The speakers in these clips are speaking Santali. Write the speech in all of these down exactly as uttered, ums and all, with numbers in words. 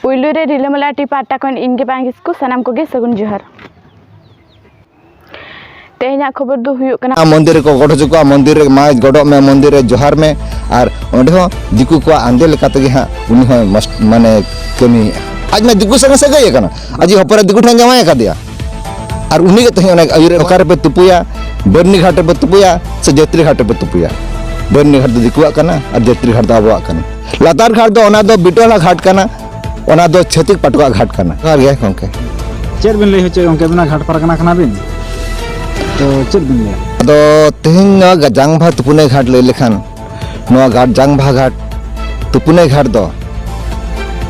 ᱯᱩᱭᱞᱩ ᱨᱮ ᱨᱤᱞᱟᱹᱢᱟᱞᱟ ᱴᱤ ᱯᱟᱦᱴᱟ ᱠᱷᱚᱱ ᱤᱧ ᱜᱮ ᱵᱟᱝ ᱠᱤᱥᱠᱩ, ᱥᱟᱱᱟᱢ ᱠᱚᱜᱮ ᱥᱟᱹᱜᱩᱱ ᱡᱚᱦᱟᱨ᱾ ᱛᱮᱦᱮᱧᱟᱜ ᱠᱷᱚᱵᱚᱨ ᱫᱚ ᱦᱩᱭᱩᱜ ᱠᱟᱱᱟ, ᱢᱚᱱᱫᱤᱨ ᱨᱮᱠᱚ ᱜᱚᱰ ᱦᱚᱪᱚ ᱠᱚᱣᱟ, ᱢᱚᱱᱫᱤᱨ ᱨᱮ ᱢᱟ ᱜᱚᱰᱚᱜ ᱢᱮ, ᱢᱚᱱᱫᱤᱨ ᱨᱮ ᱡᱚᱦᱟᱨ ᱢᱮ, ᱟᱨ ᱚᱸᱰᱮ ᱦᱚᱸ ᱫᱤᱠᱩ ᱠᱚᱣᱟᱜ ᱟᱸᱫᱮ ᱞᱮᱠᱟ ᱛᱮᱜᱮ ᱦᱟᱸᱜ ᱩᱱᱤ ᱦᱚᱸᱭ ᱢᱚᱥ-, ᱢᱟᱱᱮ ᱠᱟᱹᱢᱤᱭᱮᱫᱼᱟ᱾ ᱟᱡ ᱢᱟ ᱫᱤᱠᱩ ᱥᱟᱝ ᱥᱟᱹᱜᱟᱹᱭ ᱟᱠᱟᱱᱟ, ᱟᱡ ᱦᱚᱯᱚᱱ ᱮᱨᱟ ᱫᱤᱠᱩ ᱴᱷᱮᱱ ᱡᱟᱶᱟᱭ ᱟᱠᱟᱫᱮᱭᱟ, ᱟᱨ ᱩᱱᱤ ᱜᱮ ᱛᱮᱦᱮᱧ ᱚᱱᱟ ᱟᱹᱭᱩᱨ ᱮ, ᱚᱠᱟ ᱨᱮᱯᱮ ᱛᱩᱯᱩᱭᱟ, ᱵᱟᱹᱨᱱᱤ ᱜᱷᱟᱴ ᱨᱮᱯᱮ ᱛᱩᱯᱩᱭᱟ ᱥᱮ ᱡᱟᱹᱛᱨᱤ ᱜᱷᱟᱴ ᱨᱮᱯᱮ ᱛᱩᱯᱩᱭᱟ? ᱵᱟᱹᱨᱱᱤ ᱜᱷᱟᱴ ᱫᱚ ᱫᱤᱠᱩᱣᱟᱜ ᱠᱟᱱᱟ ᱟᱨ ᱡᱟᱹᱛᱨᱤ ᱜᱷᱟᱴ ᱫᱚ ᱟᱵᱚᱣᱟᱜ ᱠᱟᱱᱟ᱾ ᱞᱟᱛᱟᱨ ᱜᱷᱟᱴ ᱫᱚ ᱚᱱᱟ ᱫᱚ ᱵᱤᱴᱚᱞᱟ ᱜᱷᱟᱴ ᱠᱟᱱᱟ, ᱚᱱᱟ ᱫᱚ ᱪᱷᱟᱹᱛᱤᱠ ᱯᱟᱴᱷᱚᱠᱟᱜ ᱜᱷᱟᱴ ᱠᱟᱱᱟ᱾ ᱡᱚᱦᱟᱨ ᱜᱮ ᱜᱚᱢᱠᱮ᱾ ᱪᱮᱫ ᱵᱤᱱ ᱞᱟᱹᱭ ᱦᱚᱪᱚᱭᱮᱫ ᱜᱚᱢᱠᱮ? ᱟᱹᱵᱤᱱᱟᱜ ᱜᱷᱟᱴ ᱯᱟᱨᱜᱟᱱᱟ ᱠᱟᱱᱟ ᱵᱤᱱ, ᱛᱚ ᱪᱮᱫ ᱵᱤᱱ ᱞᱟᱹᱭᱟ? ᱟᱫᱚ ᱛᱮᱦᱮᱧ ᱱᱚᱣᱟ ᱜᱟ-, ᱡᱟᱝ ᱵᱟᱦᱟ ᱛᱩᱯᱩᱱᱟᱹᱭ ᱜᱷᱟᱴ ᱞᱟᱹᱭ ᱞᱮᱠᱷᱟᱱ, ᱱᱚᱣᱟ ᱜᱷᱟᱴ, ᱡᱟᱝ ᱵᱟᱦᱟ ᱜᱷᱟᱴ, ᱛᱩᱯᱩᱱᱟᱹᱭ ᱜᱷᱟᱴ ᱫᱚ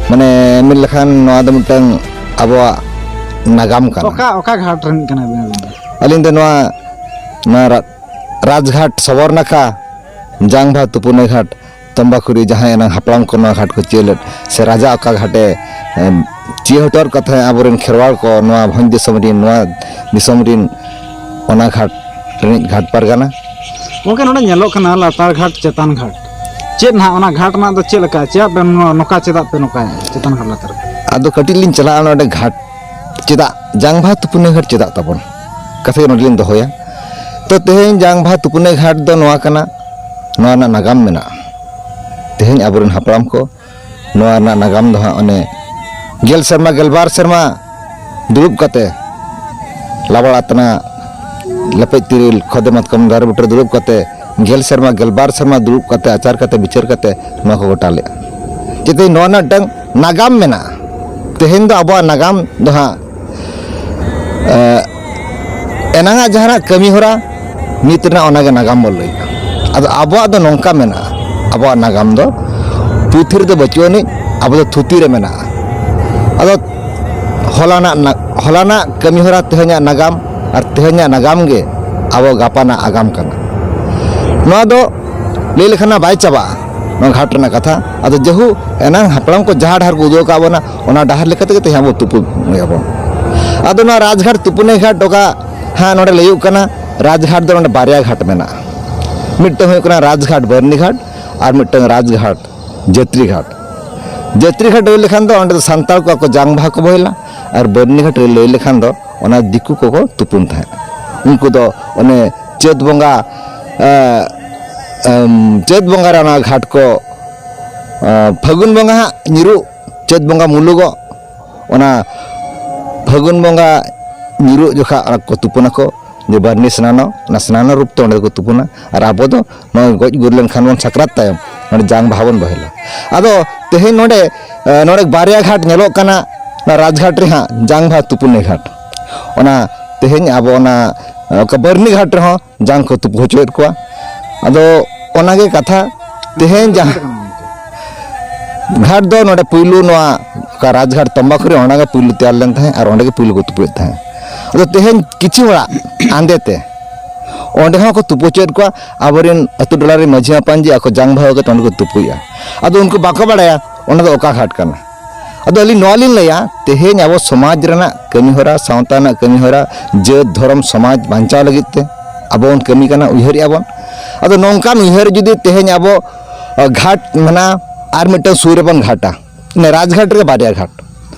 ᱢᱟᱱᱮ ᱢᱮᱱ ᱞᱮᱠᱷᱟᱱ ᱱᱚᱣᱟ ᱫᱚ ᱢᱤᱫᱴᱟᱝ ᱟᱵᱚᱣᱟᱜ ᱱᱟᱜᱟᱢ ᱠᱟᱱᱟ᱾ ᱚᱠᱟ, ᱚᱠᱟ ᱜᱷᱟᱴ ᱨᱮᱱ ᱠᱟᱱᱟ ᱵᱤᱱ ᱟᱹᱵᱤᱱ ᱫᱚ? ᱟᱹᱞᱤᱧ ᱫᱚ ᱱᱚᱣᱟ, ᱱᱚᱣᱟ ᱨᱟ-, ᱨᱟᱡᱽᱜᱷᱟᱴ ᱥᱚᱵᱚᱨᱱᱟᱠᱷᱟ, ᱡᱟᱝ ᱵᱟᱦᱟ ᱛᱩᱯᱩᱱᱟᱹᱭ ᱜᱷᱟᱴ, ᱛᱚᱢᱵᱟᱠᱷᱩᱨᱤ, ᱡᱟᱦᱟᱸᱭ ᱮᱱᱟᱝ ᱦᱟᱯᱲᱟᱢ ᱠᱚ ᱱᱚᱣᱟ ᱜᱷᱟᱴ ᱠᱚ ᱪᱤᱭᱟᱹ ᱞᱮᱫ, ᱥᱮ ᱨᱟᱡᱟ ᱚᱠᱟ ᱜᱷᱟᱴᱮ, ᱮᱢ, ᱪᱤᱭᱟᱹ ᱦᱚᱴᱚ ᱞᱮᱫ ᱠᱚ ᱛᱟᱦᱮᱸᱫ ᱟᱵᱚᱨᱮᱱ ᱠᱷᱮᱨᱣᱟᱲ ᱠᱚ ᱱᱚᱣᱟ ᱵᱷᱚᱸᱡᱽ ᱫᱤᱥᱚᱢ ᱨᱤᱱ, ᱱᱚᱣᱟ ᱫᱤᱥᱚᱢ ᱨᱤᱱ, ᱚᱱᱟ ᱜᱷᱟᱴ ᱨᱤᱱᱤᱡ ᱜᱷᱟᱴ ᱯᱟᱨᱜᱟᱱᱟ᱾ ᱜᱚᱢᱠᱮ, ᱱᱚᱰᱮ ᱧᱮᱞᱚᱜ ᱠᱟᱱᱟ ᱞᱟᱛᱟᱨ ᱜᱷᱟᱴ, ᱪᱮᱛᱟᱱ ᱜᱷᱟᱴ᱾ ᱪᱮᱫ ᱱᱟᱦᱟᱜ ᱚᱱᱟ ᱜᱷᱟᱴ ᱨᱮᱱᱟᱜ ᱫᱚ ᱪᱮᱫ ᱞᱮᱠᱟ? ᱪᱮᱫᱟᱜ ᱯᱮ ᱱᱚ-, ᱱᱚᱝᱠᱟ ᱪᱮᱫᱟᱜ ᱯᱮ ᱱᱚᱝᱠᱟᱭᱟ ᱪᱮᱛᱟᱱ ᱜᱷᱟᱴ ᱞᱟᱛᱟᱨ ᱜᱷᱟᱴ? ᱟᱫᱚ ᱠᱟᱹᱴᱤᱡ ᱞᱤᱧ ᱪᱟᱞᱟᱜᱼᱟ ᱱᱚᱰᱮ ᱜᱷᱟᱴ ᱪᱮᱫᱟᱜ, ᱡᱟᱝ ᱵᱟᱦᱟ ᱛᱩᱯᱩᱱᱟᱹᱭ ᱜᱷᱟᱴ ᱪᱮᱫᱟᱜ ᱛᱟᱵᱚᱱ? ᱠᱟᱛᱷᱟ ᱜᱮ ᱱᱚᱰᱮ ᱞᱤᱧ ᱫᱚᱦᱚᱭᱟ᱾ ᱛᱚ, ᱛᱮᱦᱮᱧ ᱡᱟᱝ ᱵᱟᱦᱟ ᱛᱩᱯᱩᱱᱟᱹᱭ ᱜᱷᱟᱴ ᱫᱚ ᱱᱚᱣᱟ ᱠᱟᱱᱟ, ᱱᱚᱣᱟ ᱨᱮᱱᱟᱜ ᱱᱟᱜᱟᱢ ᱢᱮᱱᱟᱜᱼᱟ᱾ ᱛᱮᱦᱮᱧ ᱟᱵᱚᱨᱮᱱ ᱦᱟᱯᱲᱟᱢ ᱠᱚ ᱱᱚᱣᱟ ᱨᱮᱱᱟᱜ ᱱᱟᱜᱟᱢ ᱫᱚ ᱦᱟᱸᱜ ᱚᱱᱮ ᱜᱮᱞ ᱥᱮᱨᱢᱟ, ᱜᱮᱞᱵᱟᱨ ᱥᱮᱨᱢᱟ ᱫᱩᱲᱩᱵ ᱠᱟᱛᱮ, ᱞᱟᱵᱟᱲ ᱟᱛᱱᱟ, ᱞᱮᱯᱮᱡ ᱛᱤᱨᱤᱞ, ᱠᱷᱚᱫᱮ ᱢᱟᱛᱠᱚᱢ ᱫᱟᱨᱮ ᱵᱩᱴᱟᱹ ᱨᱮ ᱫᱩᱲᱩᱵ ᱠᱟᱛᱮ ᱜᱮᱞ ᱥᱮᱨᱢᱟ, ᱜᱮᱞᱵᱟᱨ ᱥᱮᱨᱢᱟ ᱫᱩᱲᱩᱵ ᱠᱟᱛᱮ, ᱟᱪᱟᱨ ᱠᱟᱛᱮ, ᱵᱤᱪᱟᱹᱨ ᱠᱟᱛᱮ ᱱᱚᱣᱟ ᱠᱚ ᱜᱚᱴᱟ ᱞᱮᱫᱼᱟ᱾ ᱪᱮᱫ ᱱᱚᱣᱟ ᱨᱮᱱᱟᱜ ᱢᱤᱫᱴᱟᱝ ᱱᱟᱜᱟᱢ ᱢᱮᱱᱟᱜᱼᱟ᱾ ᱛᱮᱦᱮᱧ ᱫᱚ ᱟᱵᱚᱣᱟᱜ ᱱᱟᱜᱟᱢ ᱫᱚ ᱦᱟᱸᱜ, ᱮ, ᱮᱱᱟᱝᱟᱜ ᱡᱟᱦᱟᱱᱟᱜ ᱠᱟᱹᱢᱤ ᱦᱚᱨᱟ ᱱᱤᱛ ᱨᱮᱱᱟᱜ ᱚᱱᱟᱜᱮ ᱱᱟᱜᱟᱢ ᱵᱚᱱ ᱞᱟᱹᱭᱮᱫᱼᱟ᱾ ᱟᱫᱚ ᱟᱵᱚᱣᱟᱜ ᱫᱚ ᱱᱚᱝᱠᱟ ᱢᱮᱱᱟᱜᱼᱟ, ᱟᱵᱚᱣᱟᱜ ᱱᱟᱜᱟᱢ ᱫᱚ ᱯᱩᱛᱷᱤ ᱨᱮᱫᱚ ᱵᱟᱹᱪᱩᱜ ᱟᱹᱱᱤᱡ, ᱟᱵᱚ ᱫᱚ ᱛᱷᱩᱛᱤ ᱨᱮ ᱢᱮᱱᱟᱜᱼᱟ᱾ ᱟᱫᱚ ᱦᱚᱞᱟᱱᱟᱜ ᱱᱟ-, ᱦᱚᱞᱟᱱᱟᱜ ᱠᱟᱹᱢᱤ ᱦᱚᱨᱟ ᱛᱮᱦᱮᱧᱟᱜ ᱱᱟᱜᱟᱢ, ᱟᱨ ᱛᱮᱦᱮᱧᱟᱜ ᱱᱟᱜᱟᱢ ᱜᱮ ᱟᱵᱚ ᱜᱟᱯᱟᱱᱟᱜ ᱟᱜᱟᱢ ᱠᱟᱱᱟ᱾ ᱱᱚᱣᱟ ᱫᱚ ᱞᱟᱹᱭ ᱞᱮᱠᱷᱟᱱ ᱢᱟ ᱵᱟᱭ ᱪᱟᱵᱟᱜᱼᱟ, ᱱᱚᱣᱟ ᱜᱷᱟᱴ ᱨᱮᱱᱟᱜ ᱠᱟᱛᱷᱟ᱾ ᱟᱫᱚ ᱡᱮᱦᱩ ᱮᱱᱟᱝ ᱦᱟᱯᱲᱟᱢ ᱠᱚ ᱡᱟᱦᱟᱸ ᱰᱟᱦᱟᱨ ᱠᱚ ᱩᱫᱩᱜ ᱟᱠᱟᱫ ᱵᱚᱱᱟ, ᱚᱱᱟ ᱰᱟᱦᱟᱨ ᱞᱮᱠᱟ ᱛᱮᱜᱮ ᱛᱮᱦᱮᱧ ᱟᱵᱚ ᱛᱩᱯᱩᱱ ᱜᱮᱭᱟᱵᱚᱱ᱾ ᱟᱫᱚ ᱱᱚᱣᱟ ᱨᱟᱡᱽᱜᱷᱟᱴ ᱛᱩᱯᱩᱱᱟᱹᱭ ᱜᱷᱟᱴ ᱚᱠᱟ ᱦᱟᱸᱜ ᱱᱚᱰᱮ ᱞᱟᱹᱭᱩᱜ ᱠᱟᱱᱟ, ᱨᱟᱡᱽᱜᱷᱟᱴ ᱫᱚ ᱱᱚᱰᱮ ᱵᱟᱨᱭᱟ ᱜᱷᱟᱴ ᱢᱮᱱᱟᱜᱼᱟ᱾ ᱢᱤᱫᱴᱟᱝ ᱦᱩᱭᱩᱜ ᱠᱟᱱᱟ ᱨᱟᱡᱽᱜᱷᱟᱴ ᱵᱟᱹᱨᱱᱤ ᱜᱷᱟᱴ, ᱟᱨ ᱢᱤᱫᱴᱟᱝ ᱨᱟᱡᱽᱜᱷᱟᱴ ᱡᱟᱹᱛᱨᱤ ᱜᱷᱟᱴ᱾ ᱡᱟᱹᱛᱨᱤ ᱜᱷᱟᱴ ᱞᱟᱹᱭ ᱞᱮᱠᱷᱟᱱ ᱫᱚ ᱚᱸᱰᱮ ᱫᱚ ᱥᱟᱱᱛᱟᱲ ᱠᱚᱣᱟᱜ ᱠᱚ ᱡᱟᱝ ᱵᱟᱦᱟ ᱠᱚ ᱵᱚᱦᱮᱞᱟ, ᱟᱨ ᱵᱟᱹᱨᱱᱤ ᱜᱷᱟᱴ ᱨᱮ ᱞᱟᱹᱭ ᱞᱮᱠᱷᱟᱱ ᱫᱚ ᱚᱱᱟ ᱫᱤᱠᱩ ᱠᱚᱠᱚ ᱛᱩᱯᱩᱱ ᱛᱟᱦᱮᱸᱫ᱾ ᱩᱱᱠᱩ ᱫᱚ ᱚᱱᱮ ᱪᱟᱹᱛ ᱵᱚᱸᱜᱟ, ᱮ, ᱮᱢ, ᱪᱟᱹᱛ ᱵᱚᱸᱜᱟ ᱨᱮ ᱚᱱᱟ ᱜᱷᱟᱴ ᱠᱚ, ᱮ, ᱯᱷᱟᱹᱜᱩᱱ ᱵᱚᱸᱜᱟ ᱦᱟᱸᱜ ᱧᱩᱨᱩᱜ, ᱪᱟᱹᱛ ᱵᱚᱸᱜᱟ ᱢᱩᱞᱩᱜᱚᱜ, ᱚᱱᱟ ᱯᱷᱟᱹᱜᱩᱱ ᱵᱚᱸᱜᱟ ᱧᱩᱨᱩᱜ ᱡᱚᱠᱷᱟ ᱚᱱᱟ ᱠᱚ ᱛᱩᱯᱩᱱᱟᱠᱚ, ᱡᱮ ᱵᱟᱹᱨᱱᱤ ᱥᱱᱟᱱᱚ, ᱚᱱᱟ ᱥᱱᱟᱱᱚ ᱨᱩᱯ ᱛᱮ ᱚᱸᱰᱮ ᱫᱚᱠᱚ ᱛᱩᱯᱩᱱᱟ᱾ ᱟᱨ ᱟᱵᱚ ᱫᱚ ᱱᱚᱜᱼᱚᱭ ᱜᱚᱡ ᱜᱩᱨ ᱞᱮᱱᱠᱷᱟᱱ ᱵᱚᱱ ᱥᱟᱠᱨᱟᱛ ᱛᱟᱭᱚᱢ ᱱᱚᱰᱮ ᱡᱟᱝ ᱵᱟᱦᱟ ᱵᱚᱱ ᱵᱚᱦᱮᱞᱟ᱾ ᱟᱫᱚ ᱛᱮᱦᱮᱧ ᱱᱚᱰᱮ, ᱮ, ᱱᱚᱰᱮ ᱵᱟᱨᱭᱟ ᱜᱷᱟᱴ ᱧᱮᱞᱚᱜ ᱠᱟᱱᱟ, ᱚᱱᱟ ᱨᱟᱡᱽᱜᱷᱟᱴ ᱨᱮ ᱦᱟᱸᱜ ᱡᱟᱝ ᱵᱟᱦᱟ ᱛᱩᱯᱩᱱ ᱜᱷᱟᱴ, ᱚᱱᱟ ᱛᱮᱦᱮᱧ ᱟᱵᱚ ᱚᱱᱟ, ᱮ, ᱚᱠᱟ ᱵᱟᱹᱨᱱᱤ ᱜᱷᱟᱴ ᱨᱮᱦᱚᱸ ᱡᱟᱝ ᱠᱚ ᱛᱩᱯᱩ ᱦᱚᱪᱚᱭᱮᱫ ᱠᱚᱣᱟ᱾ ᱟᱫᱚ ᱚᱱᱟᱜᱮ ᱠᱟᱛᱷᱟ, ᱛᱮᱦᱮᱧ ᱡᱟᱦᱟᱸ ᱜᱷᱟᱴ ᱫᱚ ᱱᱚᱰᱮ ᱯᱩᱭᱞᱩ ᱱᱚᱣᱟ ᱚᱠᱟ ᱨᱟᱡᱽᱜᱷᱟᱴ ᱛᱚᱢᱵᱟᱠᱷᱩᱨᱤ, ᱚᱸᱰᱮ ᱜᱮ ᱯᱩᱭᱞᱩ ᱛᱮᱭᱟᱨ ᱞᱮᱱ ᱛᱟᱦᱮᱸᱫ ᱟᱨ ᱚᱸᱰᱮ ᱜᱮ ᱯᱩᱭᱞᱩ ᱠᱚ ᱛᱩᱯᱩᱭᱮᱫ ᱛᱟᱦᱮᱸᱫ᱾ ᱟᱫᱚ ᱛᱮᱦᱮᱧ ᱠᱤᱪᱷᱩ ᱦᱚᱲᱟᱜ ᱟᱸᱫᱮ ᱛᱮ ᱚᱸᱰᱮ ᱦᱚᱸ ᱠᱚ ᱛᱩᱯᱩ ᱦᱚᱪᱚᱭᱮᱫ ᱠᱚᱣᱟ, ᱟᱵᱚᱨᱮᱱ ᱟᱹᱛᱩ ᱴᱚᱞᱟ ᱨᱮ ᱢᱟᱹᱡᱷᱤ ᱢᱟᱯᱟᱧᱡᱤ ᱟᱠᱚ ᱡᱟᱝ ᱵᱟᱦᱟ ᱠᱟᱛᱮ ᱚᱸᱰᱮ ᱠᱚ ᱛᱩᱯᱩᱭᱮᱫᱼᱟ᱾ ᱟᱫᱚ ᱩᱱᱠᱩ ᱵᱟᱠᱚ ᱵᱟᱲᱟᱭᱟ ᱚᱱᱟ ᱫᱚ ᱚᱠᱟ ᱜᱷᱟᱴ ᱠᱟᱱᱟ᱾ ᱟᱫᱚ ᱟᱹᱞᱤᱧ ᱱᱚᱣᱟ ᱞᱤᱧ ᱞᱟᱹᱭᱟ, ᱛᱮᱦᱮᱧ ᱟᱵᱚ ᱥᱚᱢᱟᱡᱽ ᱨᱮᱱᱟᱜ ᱠᱟᱹᱢᱤᱦᱚᱨᱟ, ᱥᱟᱶᱛᱟ ᱨᱮᱱᱟᱜ ᱠᱟᱹᱢᱤᱦᱚᱨᱟ, ᱡᱟᱹᱛ ᱫᱷᱚᱨᱚᱢ ᱥᱚᱢᱟᱡᱽ ᱵᱟᱧᱪᱟᱣ ᱞᱟᱹᱜᱤᱫ ᱛᱮ ᱟᱵᱚ ᱵᱚᱱ ᱠᱟᱹᱢᱤ ᱠᱟᱱᱟ, ᱩᱭᱦᱟᱹᱨᱮᱜᱼᱟ ᱵᱚᱱ᱾ ᱟᱫᱚ ᱱᱚᱝᱠᱟᱱ ᱩᱭᱦᱟᱹᱨ ᱡᱩᱫᱤ ᱛᱮᱦᱮᱧ ᱟᱵᱚ, ᱟ, ᱜᱷᱟᱴ ᱢᱮᱱᱟᱜᱼᱟ, ᱟᱨ ᱢᱤᱫᱴᱟᱝ ᱥᱩᱨ ᱨᱮᱵᱚᱱ ᱜᱷᱟᱴᱟ, ᱚᱱᱮ ᱨᱟᱡᱽᱜᱷᱟᱴ ᱨᱮ ᱵᱟᱨᱭᱟ ᱜᱷᱟᱴ᱾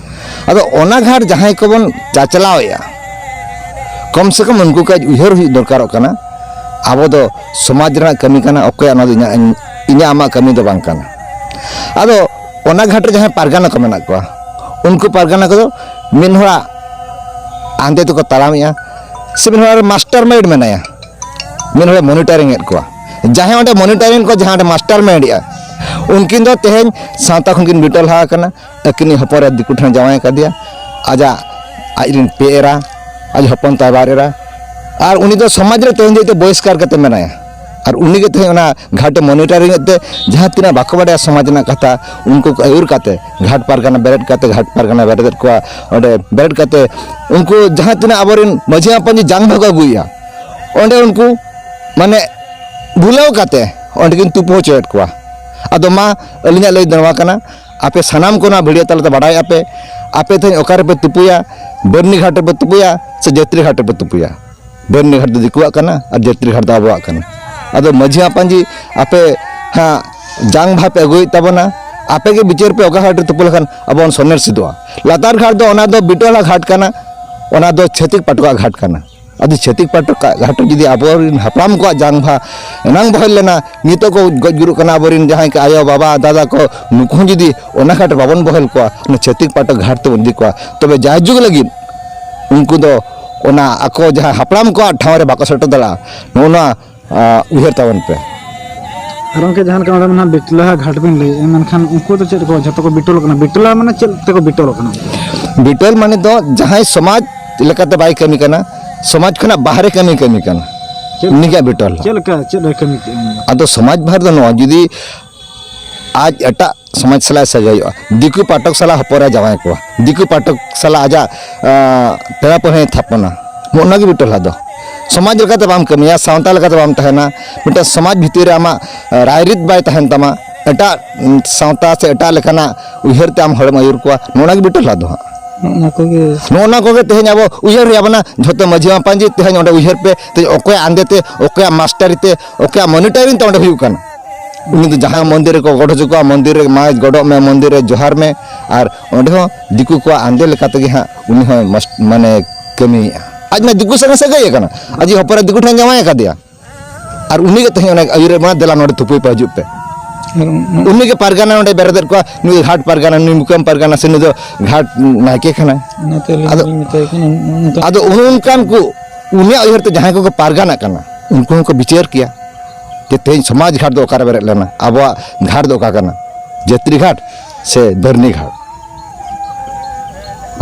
ᱟᱫᱚ ᱚᱱᱟ ᱜᱷᱟᱴ ᱡᱟᱦᱟᱸᱭ ᱠᱚᱵᱚᱱ ᱪᱟᱪᱞᱟᱣᱮᱜᱼᱟ, ᱠᱚᱢ ᱥᱮ ᱠᱚᱢ ᱩᱱᱠᱩ ᱠᱟᱹᱡ ᱩᱭᱦᱟᱹᱨ ᱦᱩᱭᱩᱜ ᱫᱚᱨᱠᱟᱨᱚᱜ ᱠᱟᱱᱟ, ᱟᱵᱚ ᱫᱚ ᱥᱚᱢᱟᱡᱽ ᱨᱮᱱᱟᱜ ᱠᱟᱹᱢᱤ ᱠᱟᱱᱟ, ᱚᱠᱚᱭᱟᱜ ᱱᱚᱣᱟ ᱫᱚ ᱤᱧᱟᱹᱜ, ᱤᱧᱟᱹᱜ ᱟᱢᱟᱜ ᱠᱟᱹᱢᱤ ᱫᱚ ᱵᱟᱝ ᱠᱟᱱᱟ᱾ ᱟᱫᱚ ᱚᱱᱟ ᱜᱷᱟᱴ ᱨᱮ ᱡᱟᱦᱟᱸᱭ ᱯᱟᱨᱜᱟᱱᱟ ᱠᱚ ᱢᱮᱱᱟᱜ ᱠᱚᱣᱟ, ᱩᱱᱠᱩ ᱯᱟᱨᱜᱟᱱᱟ ᱠᱚᱫᱚ ᱢᱤᱫ ᱦᱚᱲᱟᱜ ᱟᱸᱫᱮ ᱛᱮᱠᱚ ᱛᱟᱲᱟᱢᱮᱜᱼᱟ, ᱥᱮ ᱢᱤᱫ ᱦᱚᱲ ᱢᱟᱥᱴᱟᱨ ᱢᱟᱭᱤᱱᱰ ᱢᱮᱱᱟᱭᱟ, ᱢᱤᱫ ᱦᱚᱲᱮ ᱢᱚᱱᱤᱴᱟᱨᱤᱝ ᱮᱫ ᱠᱚᱣᱟ᱾ ᱡᱟᱦᱟᱸᱭ ᱚᱸᱰᱮ ᱢᱚᱱᱤᱴᱟᱨᱤᱝ ᱠᱚ, ᱡᱟᱦᱟᱸ ᱚᱸᱰᱮ ᱢᱟᱥᱴᱟᱨ ᱢᱟᱭᱤᱱᱰ ᱮᱜᱼᱟ, ᱩᱱᱠᱤᱱ ᱫᱚ ᱛᱮᱦᱮᱧ ᱥᱟᱶᱛᱟ ᱠᱷᱚᱱ ᱠᱤᱱ ᱵᱤᱴᱚᱞ ᱦᱟ ᱟᱠᱟᱱᱟ᱾ ᱟᱹᱠᱤᱱᱤᱡ ᱦᱚᱯᱚᱱ ᱮᱨᱟ ᱫᱤᱠᱩ ᱴᱷᱮᱱ ᱡᱟᱶᱟᱭ ᱟᱠᱟᱫᱮᱭᱟ, ᱟᱡᱟᱜ, ᱟᱡᱨᱮᱱ ᱯᱮ ᱮᱨᱟ, ᱟᱡ ᱦᱚᱯᱚᱱ ᱛᱟᱭ ᱵᱟᱨ ᱮᱨᱟ, ᱟᱨ ᱩᱱᱤ ᱫᱚ ᱥᱚᱢᱟᱡᱽ ᱨᱮ ᱛᱮᱦᱮᱧ ᱫᱷᱟᱹᱵᱤᱡ ᱛᱮ ᱵᱚᱦᱤᱥᱠᱟᱨ ᱠᱟᱛᱮ ᱢᱮᱱᱟᱭᱟ᱾ ᱟᱨ ᱩᱱᱤ ᱜᱮ ᱛᱮᱦᱮᱧ ᱚᱱᱟ ᱜᱷᱟᱴᱮ ᱢᱚᱱᱤᱴᱟᱨᱤᱝ ᱮᱫ ᱛᱮ, ᱡᱟᱦᱟᱸ ᱛᱤᱱᱟᱹᱜ ᱵᱟᱠᱚ ᱵᱟᱰᱟᱭᱟ ᱥᱚᱢᱟᱡᱽ ᱨᱮᱱᱟᱜ ᱠᱟᱛᱷᱟ, ᱩᱱᱠᱩ ᱠᱚ ᱟᱹᱭᱩᱨ ᱠᱟᱛᱮ ᱜᱷᱟᱴ ᱯᱟᱨᱜᱟᱱᱟ ᱵᱮᱨᱮᱫ ᱠᱟᱛᱮ, ᱜᱷᱟᱴ ᱯᱟᱨᱜᱟᱱᱟ ᱵᱮᱨᱮᱫ ᱠᱚᱣᱟ, ᱚᱸᱰᱮ ᱵᱮᱨᱮᱫ ᱠᱟᱛᱮ ᱩᱱᱠᱩ ᱡᱟᱦᱟᱸ ᱛᱤᱱᱟᱹᱜ ᱟᱵᱚᱨᱮᱱ ᱢᱟᱹᱡᱷᱤ ᱢᱟᱯᱟᱧᱡᱤ ᱡᱟᱝ ᱵᱟᱦᱟ ᱠᱚ ᱟᱹᱜᱩᱭᱮᱫᱼᱟ, ᱚᱸᱰᱮ ᱩᱱᱠᱩ ᱢᱟᱱᱮ ᱵᱷᱩᱞᱟᱹᱣ ᱠᱟᱛᱮ ᱚᱸᱰᱮ ᱠᱤᱱ ᱛᱩᱯᱩ ᱦᱚᱪᱚᱭᱮᱫ ᱠᱚᱣᱟ᱾ ᱟᱫᱚ ᱢᱟ, ᱟᱹᱞᱤᱧᱟᱜ ᱞᱟᱹᱭ ᱫᱚ ᱱᱚᱣᱟ ᱠᱟᱱᱟ, ᱟᱯᱮ ᱥᱟᱱᱟᱢ ᱠᱚ ᱱᱚᱣᱟ ᱵᱷᱤᱰᱤᱭᱳ ᱛᱟᱞᱟᱛᱮ ᱵᱟᱰᱟᱭ ᱟᱯᱮ, ᱟᱯᱮ ᱛᱮᱦᱮᱧ ᱚᱠᱟ ᱨᱮᱯᱮ ᱛᱩᱯᱩᱭᱟ, ᱵᱟᱹᱨᱱᱤ ᱜᱷᱟᱴ ᱨᱮᱯᱮ ᱛᱩᱯᱩᱭᱟ ᱥᱮ ᱡᱟᱹᱛᱨᱤ ᱜᱷᱟᱴ ᱨᱮᱯᱮ ᱛᱩᱯᱩᱭᱟ? ᱵᱟᱹᱨᱱᱤ ᱜᱷᱟᱴ ᱫᱚ ᱫᱤᱠᱩᱣᱟᱜ ᱠᱟᱱᱟ ᱟᱨ ᱡᱟᱹᱛᱨᱤ ᱜᱷᱟᱴ ᱫᱚ ᱟᱵᱚᱣᱟᱜ ᱠᱟᱱᱟ᱾ ᱟᱫᱚ ᱢᱟᱹᱡᱷᱤ ᱢᱟᱯᱟᱧᱡᱤ, ᱟᱯᱮ ᱦᱟᱸᱜ ᱡᱟᱝ ᱵᱟᱦᱟ ᱯᱮ ᱟᱹᱜᱩᱭᱮᱫ ᱛᱟᱵᱚᱱᱟ, ᱟᱯᱮ ᱜᱮ ᱵᱤᱪᱟᱹᱨ ᱯᱮ, ᱚᱠᱟ ᱜᱷᱟᱴ ᱨᱮ ᱛᱩᱯᱩ ᱞᱮᱠᱷᱟᱱ ᱟᱵᱚ ᱵᱚᱱ ᱥᱚᱱᱮᱨ ᱥᱤᱫᱚᱜᱼᱟ᱾ ᱞᱟᱛᱟᱨ ᱜᱷᱟᱴ ᱫᱚ, ᱚᱱᱟ ᱫᱚ ᱵᱤᱴᱚᱞᱟ ᱜᱷᱟᱴ ᱠᱟᱱᱟ, ᱚᱱᱟ ᱫᱚ ᱪᱷᱟᱹᱛᱤᱠ ᱯᱟᱴᱚᱠᱟᱜ ᱜᱷᱟᱴ ᱠᱟᱱᱟ᱾ ᱟᱫᱚ ᱪᱷᱟᱹᱛᱤᱠ ᱯᱟᱴᱚᱠᱟᱜ ᱜᱷᱟᱴ ᱨᱮ ᱡᱩᱫᱤ ᱟᱵᱚᱨᱮᱱ ᱦᱟᱯᱲᱟᱢ ᱠᱚᱣᱟᱜ ᱡᱟᱝ ᱵᱟᱦᱟ ᱮᱱᱟᱝ ᱵᱚᱦᱮᱞ ᱞᱮᱱᱟ, ᱱᱤᱛᱚᱜ ᱠᱚ ᱜᱚᱡ ᱜᱩᱨᱩᱜ ᱠᱟᱱᱟ ᱟᱵᱚᱨᱮᱱ ᱡᱟᱦᱟᱸᱭ ᱠᱚ ᱟᱭᱳ, ᱵᱟᱵᱟ, ᱫᱟᱫᱟ ᱠᱚ, ᱱᱩᱠᱩ ᱦᱚᱸ ᱡᱩᱫᱤ ᱚᱱᱟ ᱜᱷᱟᱴ ᱨᱮ ᱵᱟᱵᱚᱱ ᱵᱚᱦᱮᱞ ᱠᱚᱣᱟ, ᱚᱱᱟ ᱪᱷᱟᱹᱛᱤᱠ ᱯᱟᱴᱚᱠ ᱜᱷᱟᱴ ᱛᱮᱵᱚᱱ ᱤᱫᱤ ᱠᱚᱣᱟ, ᱛᱚᱵᱮ ᱡᱟᱭᱡᱩᱜᱽ ᱞᱟᱹᱜᱤᱫ ᱩᱱᱠᱩ ᱫᱚ ᱚᱱᱟ ᱟᱠᱚ ᱡᱟᱦᱟᱸ ᱦᱟᱯᱲᱟᱢ ᱠᱚᱣᱟᱜ ᱴᱷᱟᱶ ᱨᱮ ᱵᱟᱠᱚ ᱥᱮᱴᱮᱨ ᱫᱟᱲᱮᱭᱟᱜᱼᱟ᱾ ᱱᱚᱜᱼᱚ ᱱᱚᱣᱟ ᱟᱸ, ᱩᱭᱦᱟᱹᱨ ᱛᱟᱵᱚᱱ ᱯᱮ᱾ ᱟᱨ ᱜᱚᱢᱠᱮ, ᱡᱟᱦᱟᱸ ᱞᱮᱠᱟ ᱚᱸᱰᱮ ᱢᱟ ᱱᱟᱦᱟᱜ ᱵᱤᱴᱞᱟᱹ ᱜᱷᱟᱴ ᱵᱤᱱ ᱞᱟᱹᱭᱮᱫᱼᱟ, ᱢᱮᱱᱠᱷᱟᱱ ᱩᱱᱠᱩ ᱫᱚ ᱪᱮᱫ ᱠᱚ ᱡᱷᱚᱛᱚ ᱠᱚ ᱵᱤᱴᱚᱞ ᱠᱟᱱᱟ? ᱵᱤᱴᱞᱟᱹ ᱢᱟᱱᱮ ᱪᱮᱫ ᱛᱮᱠᱚ ᱵᱤᱴᱚᱞ ᱠᱟᱱᱟ? ᱵᱤᱴᱚᱞ ᱢᱟᱱᱮ ᱫᱚ ᱡᱟᱦᱟᱸᱭ ᱥᱚᱢᱟᱡᱽ ᱞᱮᱠᱟᱛᱮ ᱵᱟᱭ ᱠᱟᱹᱢᱤ ᱠᱟᱱᱟ, ᱥᱚᱢᱟᱡᱽ ᱠᱷᱚᱱᱟᱜ ᱵᱟᱦᱨᱮ ᱠᱟᱹᱢᱤ ᱠᱟᱹᱢᱤ ᱠᱟᱱᱟ, ᱪᱮᱫ? ᱩᱱᱤᱜᱮ ᱵᱤᱴᱚᱞ᱾ ᱪᱮᱫ ᱞᱮᱠᱟ, ᱪᱮᱫ ᱮ ᱠᱟᱹᱢᱤ ᱠᱮᱫᱼᱟ ᱩᱱᱤ? ᱟᱫᱚ ᱥᱚᱢᱟᱡᱽ ᱵᱟᱦᱨᱮ ᱫᱚ ᱱᱚᱣᱟ, ᱡᱩᱫᱤ ᱟᱡ ᱮᱴᱟᱜ ᱥᱚᱢᱟᱡᱽ ᱥᱟᱞᱟᱜ ᱥᱟᱹᱜᱟᱹᱭᱚᱜᱼᱟ, ᱫᱤᱠᱩ ᱯᱟᱴᱚᱠ ᱥᱟᱞᱟᱜ ᱦᱚᱯᱚᱱ ᱮ ᱡᱟᱶᱟᱭ ᱠᱚᱣᱟ, ᱫᱤᱠᱩ ᱯᱟᱴᱚᱠ ᱥᱟᱞᱟᱜ ᱟᱡᱟᱜ, ᱟᱸ, ᱯᱮᱲᱟ ᱯᱟᱹᱲᱦᱟᱹᱭ ᱛᱷᱟᱯᱚᱱᱟ, ᱱᱚᱜᱼᱚ ᱱᱚᱣᱟ ᱜᱮ ᱵᱤᱴᱚᱞ ᱫᱚ᱾ ᱥᱚᱢᱟᱡᱽ ᱞᱮᱠᱟᱛᱮ ᱵᱟᱢ ᱠᱟᱹᱢᱤᱭᱟ, ᱥᱟᱶᱛᱟ ᱞᱮᱠᱟᱛᱮ ᱵᱟᱢ ᱛᱟᱦᱮᱱᱟ, ᱢᱤᱫᱴᱟᱝ ᱥᱚᱢᱟᱡᱽ ᱵᱷᱤᱛᱤᱨ ᱨᱮ ᱟᱢᱟᱜ, ᱟᱸ, ᱨᱟᱭᱨᱤᱛ ᱵᱟᱭ ᱛᱟᱦᱮᱱ ᱛᱟᱢᱟ, ᱮᱴᱟᱜ, ᱩᱸ, ᱥᱟᱶᱛᱟ ᱥᱮ ᱮᱴᱟᱜ ᱞᱮᱠᱟᱱᱟᱜ ᱩᱭᱦᱟᱹᱨ ᱛᱮ ᱟᱢ ᱦᱚᱲᱮᱢ ᱟᱹᱭᱩᱨ ᱠᱚᱣᱟ, ᱱᱚᱜᱼᱚ ᱱᱚᱣᱟ ᱜᱮ ᱵᱤᱴᱚᱞ ᱫᱚ ᱦᱟᱸᱜ᱾ ᱱᱚᱜᱼᱚ ᱱᱚᱣᱟ ᱠᱚᱜᱮ᱾ ᱱᱚᱜᱼᱚ ᱱᱚᱣᱟ ᱠᱚᱜᱮ ᱛᱮᱦᱮᱧ ᱟᱵᱚ ᱩᱭᱦᱟᱹᱨ ᱦᱩᱭ ᱟᱵᱚᱱᱟ, ᱡᱷᱚᱛᱚ ᱢᱟᱹᱡᱷᱤ ᱢᱟᱯᱟᱧᱡᱤ ᱛᱮᱦᱮᱧ ᱚᱸᱰᱮ ᱩᱭᱦᱟᱹᱨ ᱯᱮ, ᱛᱮᱦᱮᱧ ᱚᱠᱚᱭᱟᱜ ᱟᱸᱫᱮ ᱛᱮ, ᱚᱠᱚᱭᱟᱜ ᱢᱟᱥᱴᱟᱨᱤ ᱛᱮ, ᱚᱠᱚᱭᱟᱜ ᱢᱚᱱᱤᱴᱟᱨᱤᱝ ᱛᱮ ᱚᱸᱰᱮ ᱦᱩᱭᱩᱜ ᱠᱟᱱᱟ᱾ ᱩᱱᱤ ᱫᱚ ᱡᱟᱦᱟᱸ ᱢᱚᱱᱫᱤᱨ ᱨᱮᱠᱚ ᱜᱚᱰ ᱦᱚᱪᱚ ᱠᱚᱣᱟ, ᱢᱚᱱᱫᱤᱨ ᱨᱮ ᱢᱟ ᱜᱚᱰᱚᱜ ᱢᱮ, ᱢᱚᱱᱫᱤᱨ ᱨᱮ ᱡᱚᱦᱟᱨ ᱢᱮ, ᱟᱨ ᱚᱸᱰᱮ ᱦᱚᱸ ᱫᱤᱠᱩ ᱠᱚᱣᱟᱜ ᱟᱸᱫᱮ ᱞᱮᱠᱟ ᱛᱮᱜᱮ ᱦᱟᱸᱜ ᱩᱱᱤ ᱦᱚᱸᱭ ᱢᱟᱥ-, ᱢᱟᱱᱮ ᱠᱟᱹᱢᱤᱭᱮᱫᱼᱟ᱾ ᱟᱡ ᱢᱟ ᱫᱤᱠᱩ ᱥᱟᱞᱟᱜ ᱥᱟᱹᱜᱟᱹᱭ ᱟᱠᱟᱱᱟ, ᱟᱡ ᱦᱚᱯᱚᱱ ᱮᱨᱟ ᱫᱤᱠᱩ ᱴᱷᱮᱱ ᱡᱟᱶᱟᱭ ᱟᱠᱟᱫᱮᱭᱟ, ᱟᱨ ᱩᱱᱤ ᱜᱮ ᱛᱮᱦᱮᱧ ᱚᱱᱟ ᱟᱹᱭᱩᱨᱮ ᱮᱢᱟ, "ᱫᱮᱞᱟ ᱱᱚᱰᱮ ᱛᱩᱯᱩᱭ ᱯᱮ, ᱦᱤᱡᱩᱜ ᱯᱮ᱾" ᱟᱨ ᱩᱱ-, ᱩᱱᱤ ᱜᱮ ᱯᱟᱨᱜᱟᱱᱟ ᱚᱸᱰᱮ ᱵᱮᱨᱮᱫᱮᱫ ᱠᱚᱣᱟ, "ᱱᱩᱭ ᱫᱚ ᱜᱷᱟᱴ ᱯᱟᱨᱜᱟᱱᱟ, ᱱᱩᱭ ᱢᱩᱠᱟᱢ ᱯᱟᱨᱜᱟᱱᱟ, ᱥᱮ ᱱᱩᱭ ᱫᱚ ᱜᱷᱟᱴ ᱱᱟᱭᱠᱮ ᱠᱟᱱᱟᱭ᱾" ᱚᱱᱟᱛᱮ ᱟᱹᱞᱤᱧ ᱟᱫᱚ, ᱫᱚᱞᱤᱧ ᱢᱮᱛᱟᱭ ᱠᱟᱱᱟ, ᱱᱚᱝᱠᱟ ᱟᱫᱚ ᱩᱱ-, ᱚᱱᱠᱟᱱ ᱠᱚ, ᱩᱱᱤᱭᱟᱜ ᱩᱭᱦᱟᱹᱨ ᱛᱮ ᱡᱟᱦᱟᱸᱭ ᱠᱚᱠᱚ ᱯᱟᱨᱜᱟᱱᱟᱜ ᱠᱟᱱᱟ, ᱩᱱᱠᱩ ᱦᱚᱸᱠᱚ ᱵᱤᱪᱟᱹᱨ ᱠᱮᱭᱟ᱾ ᱡᱮ ᱛᱮᱦᱮᱧ ᱥᱚᱢᱟᱡᱽ ᱜᱷᱟᱴ ᱫᱚ ᱚᱠᱟᱨᱮ ᱵᱮᱨᱮᱫ ᱞᱮᱱᱟ, ᱟᱵᱚᱣᱟᱜ ᱜᱷᱟᱴ ᱫᱚ ᱚᱠᱟ ᱠᱟᱱᱟ, ᱡᱟᱹᱛᱨᱤ ᱜᱷᱟᱴ ᱥᱮ ᱵᱟᱹᱨᱱᱤ ᱜᱷᱟᱴ?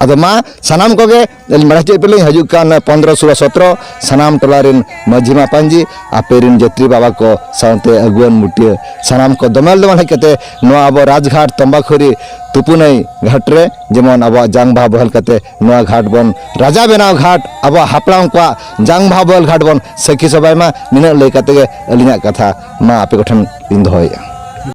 ᱟᱫᱚ ᱢᱟ ᱥᱟᱱᱟᱢ ᱠᱚᱜᱮ ᱟᱹᱞᱤᱧ ᱵᱟᱲᱟᱭ ᱦᱚᱪᱚᱭᱮᱫ ᱯᱮ ᱞᱤᱧ, ᱦᱤᱡᱩᱜ ᱠᱟᱱ ᱯᱚᱱᱫᱽᱨᱚ, ᱥᱳᱞᱳ, ᱥᱚᱛᱨᱚ ᱥᱟᱱᱟᱢ ᱴᱚᱞᱟ ᱨᱮᱱ ᱢᱟᱹᱡᱷᱤ ᱢᱟᱯᱟᱧᱡᱤ, ᱟᱯᱮ ᱨᱮᱱ ᱡᱟᱹᱛᱨᱤ ᱵᱟᱵᱟ ᱠᱚ ᱥᱟᱶᱛᱮ ᱟᱹᱜᱩᱣᱟᱹᱱ ᱢᱩᱴᱤᱭᱟᱹ ᱥᱟᱱᱟᱢ ᱠᱚ ᱫᱚᱢᱮᱞ ᱫᱚᱢᱮᱞ ᱦᱮᱡ ᱠᱟᱛᱮ ᱱᱚᱣᱟ ᱟᱵᱚ ᱨᱟᱡᱽᱜᱷᱟᱴ ᱛᱚᱢᱵᱟᱠᱷᱩᱨᱤ ᱛᱩᱯᱩᱱᱟᱹᱭ ᱜᱷᱟᱴ ᱨᱮ ᱡᱮᱢᱚᱱ ᱟᱵᱚᱣᱟᱜ ᱡᱟᱝ ᱵᱟᱦᱟ ᱵᱚᱦᱮᱞ ᱠᱟᱛᱮ ᱱᱚᱣᱟ ᱜᱷᱟᱴ ᱵᱚᱱ ᱨᱟᱡᱟ ᱵᱮᱱᱟᱣ ᱜᱷᱟᱴ, ᱟᱵᱚᱣᱟᱜ ᱦᱟᱯᱲᱟᱢ ᱠᱚᱣᱟᱜ ᱡᱟᱝ ᱵᱟᱦᱟ ᱵᱚᱦᱮᱞ ᱜᱷᱟᱴ ᱵᱚᱱ ᱥᱟᱹᱠᱷᱤ ᱥᱚᱵᱷᱟᱭ ᱢᱟ᱾ ᱱᱤᱱᱟᱹᱜ ᱞᱟᱹᱭ ᱠᱟᱛᱮ ᱜᱮ ᱟᱹᱞᱤᱧᱟᱜ ᱠᱟᱛᱷᱟ ᱢᱟ ᱟᱯᱮ ᱠᱚᱴᱷᱮᱱ ᱞᱤᱧ ᱫᱚᱦᱚᱭᱮᱫᱼᱟ᱾